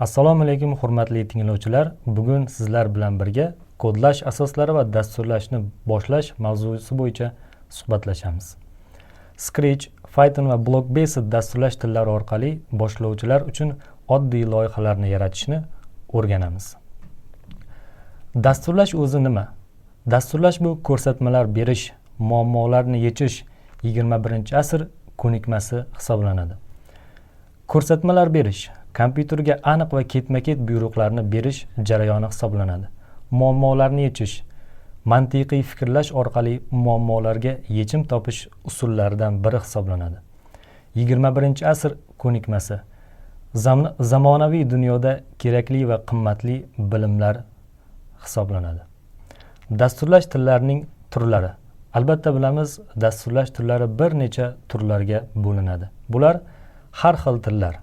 Assalomu alaykum, hurmatli tinglovchilar. Bugun sizlar bilan birga kodlash asoslari va dasturlashni boshlash mavzusi bo'yicha suhbatlashamiz. Scratch, Python va Block Based dasturlash tillari orqali boshlovchilar uchun oddiy loyihalarni yaratishni o'rganamiz. Dasturlash o'zi nima? Dasturlash bu ko'rsatmalar berish, muammolarni yechish 21-asr ko'nikmasi hisoblanadi. Ko'rsatmalar berish kompyuterga aniq va ketma-ket buyruqlarni berish jarayoni hisoblanadi. Muammolarni yechish mantiqiy fikrlash orqali muammolarga yechim topish usullaridan biri hisoblanadi. 21-asr ko'nikmasi zamonaviy dunyoda kerakli va qimmatli bilimlar hisoblanadi. Dasturlash tillarining turlari. Albatta bilamiz, dasturlash turlari bir necha turlarga bo'linadi. Bular har xil tillar,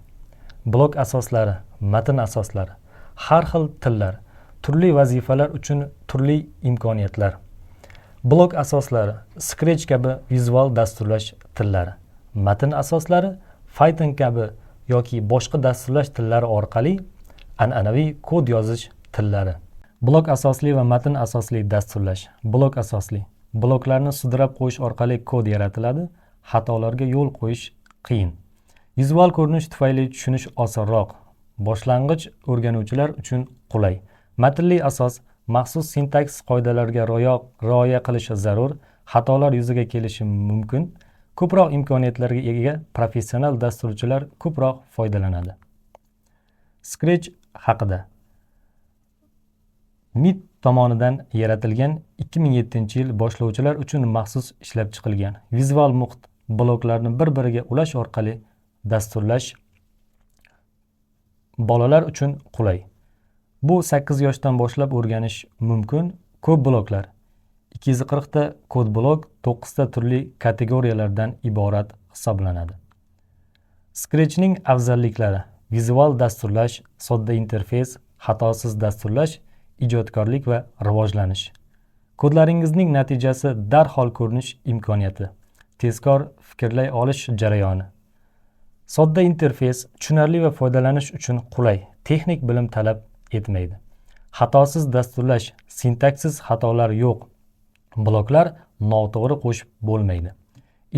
blok asoslari, matn asoslari, har xil tillar, turli vazifalar uchun turli imkoniyatlar. Blok asoslari Scratch kabi vizual dasturlash tillari, matn asoslari Python kabi yoki boshqa dasturlash tillari orqali an'anaviy kod yozish tillari. Blok asosli va matn asosli dasturlash. Blok asosli. Bloklarni sudrab qo'yish orqali kod yaratiladi, xatolarga yo'l qo'yish qiyin. Vizual ko'rinish tufayli tushunish osonroq. Boshlang'ich o'rganuvchilar uchun qulay. Matnli asos maxsus sintaks qoidalariga rioya qilish zarur, xatolar yuzaga kelishi mumkin. Ko'proq imkoniyatlarga ega, professional dasturchilar ko'proq foydalanadi. Scratch haqida. MIT tomonidan yaratilgan, 2007-yil boshlovchilar uchun maxsus ishlab chiqilgan. Vizual muhit, bloklarni bir-biriga ulash orqali dasturlash bolalar uchun qulay. Bu 8 yoshdan boshlab o'rganish mumkin. Ko'p bloklar, 240 ta kod blok, 9 ta turli kategoriyalardan iborat hisoblanadi. Scratchning afzalliklari: vizual dasturlash, sodda interfeys, xatosiz dasturlash, ijodkorlik va rivojlanish. Kodlaringizning natijasi darhol ko'rinish imkoniyati, tezkor fikrlay olish jarayoni. Sodda interfeys, tushunarli va foydalanish uchun qulay, texnik bilim talab etmaydi. Xatosiz dasturlash, sintaksis xatolar yo'q. Bloklar noto'g'ri qo'shib bo'lmaydi.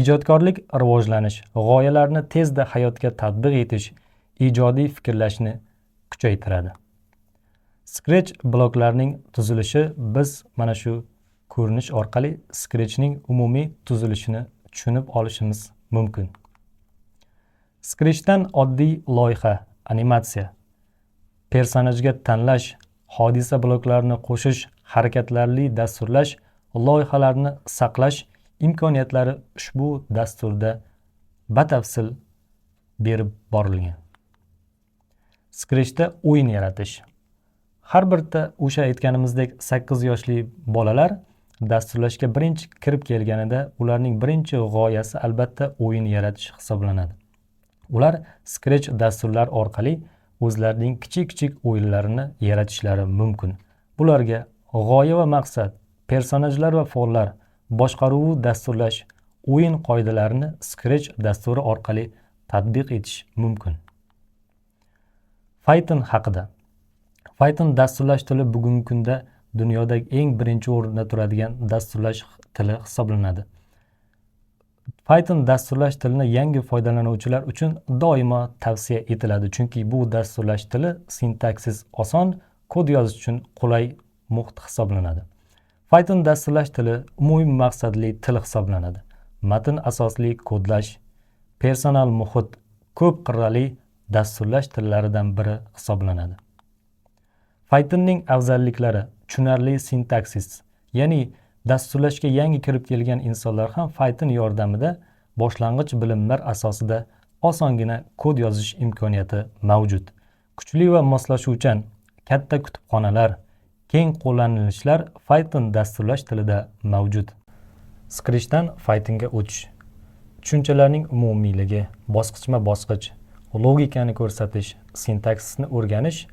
Ijodkorlik, rivojlanish, g'oyalarni tezda hayotga tatbiq etish, ijodiy fikrlashni kuchaytiradi. Scratch bloklarining tuzilishi. Biz mana shu ko'rinish orqali Scratchning umumiy tuzilishini tushunib olishimiz mumkin. Scratchdan oddiy loyiha, animatsiya, personajga tanlash, hodisa bloklarini qo'shish, harakatlarli dasturlash, loyihalarni saqlash imkoniyatlari ushbu dasturda batafsil berib borilgan. Scratchda o'yin yaratish. Har birta o'sha aytganimizdek 8 yoshli bolalar dasturlashga birinchi kirib kelganida ularning birinchi g'oyasi albatta o'yin yaratish hisoblanadi. Ular Scratch dasturlar orqali o'zlarining kichik-kichik o'yinlarini yaratishlari mumkin. Bularga g'oya va maqsad, personajlar va fonlar, boshqaruvi dasturlash, o'yin qoidalarini Scratch dasturi orqali tatbiq etish mumkin. Python haqida. Python dasturlash tili bugungi kunda dunyodagi eng birinchi o'rinda turadigan dasturlash tili hisoblanadi. Python dasturlash tilini yangi foydalanuvchilar uchun doimo tavsiya etiladi, chunki bu dasturlash tili sintaksis oson, kod yozish uchun qulay muhit hisoblanadi. Python dasturlash tili umumiy maqsadli til hisoblanadi. Matn asosli kodlash, personal muhit, ko'p qirrali dasturlash tillaridan biri hisoblanadi. Pythonning afzalliklari: tushunarli sintaksis, ya'ni dasturlashga yangi kirib kelgan insonlar ham Python yordamida boshlang'ich bilimlar asosida osongina kod yozish imkoniyati mavjud. Kuchli va moslashuvchan, katta kutubxonalar, keng qo'llanilishlar Python dasturlash tilida mavjud. Scratchdan Pythonga o'tish. Tushunchalarning umumiyligi, bosqichma-bosqich, logikani ko'rsatish, sintaksisni o'rganish,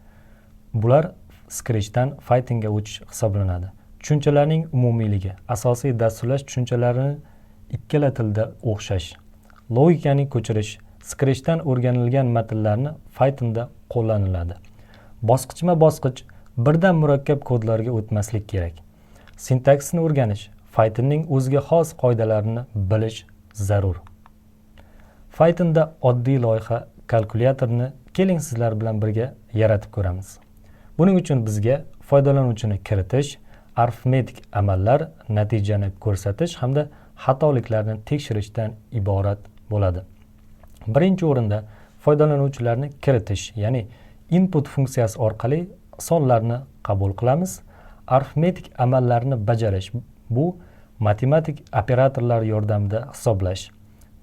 bular Scratchdan Pythonga o'tish hisoblanadi. Tushunchalarning umumiyligi, asosiy dasturlash tushunchalarini ikkala tilda o'xshash. Logikani ko'chirish, Scratchdan o'rganilgan matnlarni Pythonda qo'llaniladi. Bosqichma bosqich birdan murakkab kodlarga o'tmaslik kerak. Sintaksisni o'rganish, Pythonning o'ziga xos qoidalarini bilish zarur. Pythonda oddiy loyiha, kalkulyatorni keling, sizlar bilan birga yaratib ko'ramiz. Buning uchun bizga foydalanuvchini kiritish, arifmetik amallar, natijani ko'rsatish hamda xatoliklarni tekshirishdan iborat bo'ladi. Birinchi o'rinda foydalanuvchilarni kiritish, ya'ni input funksiyasi orqali sonlarni qabul qilamiz. Arifmetik amallarni bajarish, bu matematik operatorlar yordamida hisoblash.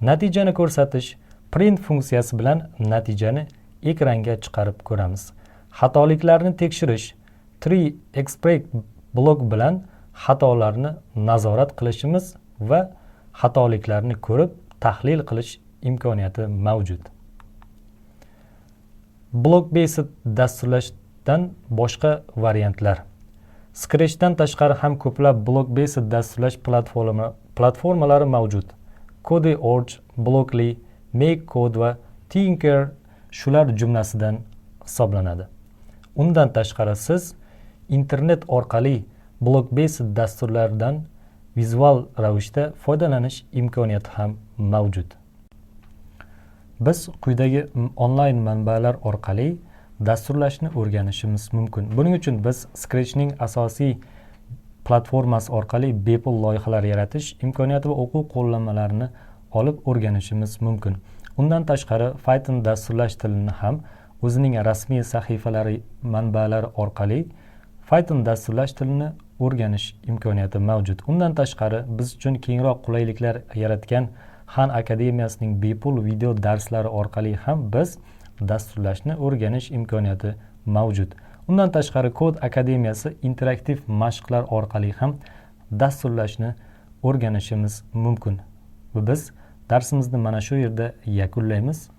Natijani ko'rsatish, print funksiyasi bilan natijani ekranga chiqarib ko'ramiz. Xatoliklarni tekshirish, try except blok bilan xatolarni nazorat qilishimiz va xatoliklarni ko'rib, tahlil qilish imkoniyati mavjud. Block based dasturlashdan boshqa variantlar. Scratchdan tashqari ham ko'plab block based dasturlash platformalari mavjud. Code.org, Blockly, MakeCode va Tynker shular jumlasidan hisoblanadi. Undan tashqari, siz internet orqali block based dasturlardan vizual ravishda foydalanish imkoniyati ham mavjud. Biz quyidagi onlayn manbalar orqali dasturlashni o'rganishimiz mumkin. Buning uchun biz Scratchning asosiy platformasi orqali bepul loyihalar yaratish imkoniyati va o'quv qo'llanmalarini olib o'rganishimiz mumkin. Undan tashqari, Python dasturlash tilini ham o'zining rasmiy sahifalari, manbalari orqali Python dasturlash tilini o'rganish imkoniyati mavjud. Undan tashqari, biz uchun kengroq qulayliklar yaratgan Xan akademiyasining bepul video darslari orqali ham biz dasturlashni o'rganish imkoniyati mavjud. Undan tashqari, Kod akademiyasi interaktiv mashqlar orqali ham dasturlashni o'rganishimiz mumkin. Va biz darsimizni mana shu yerda yakunlaymiz.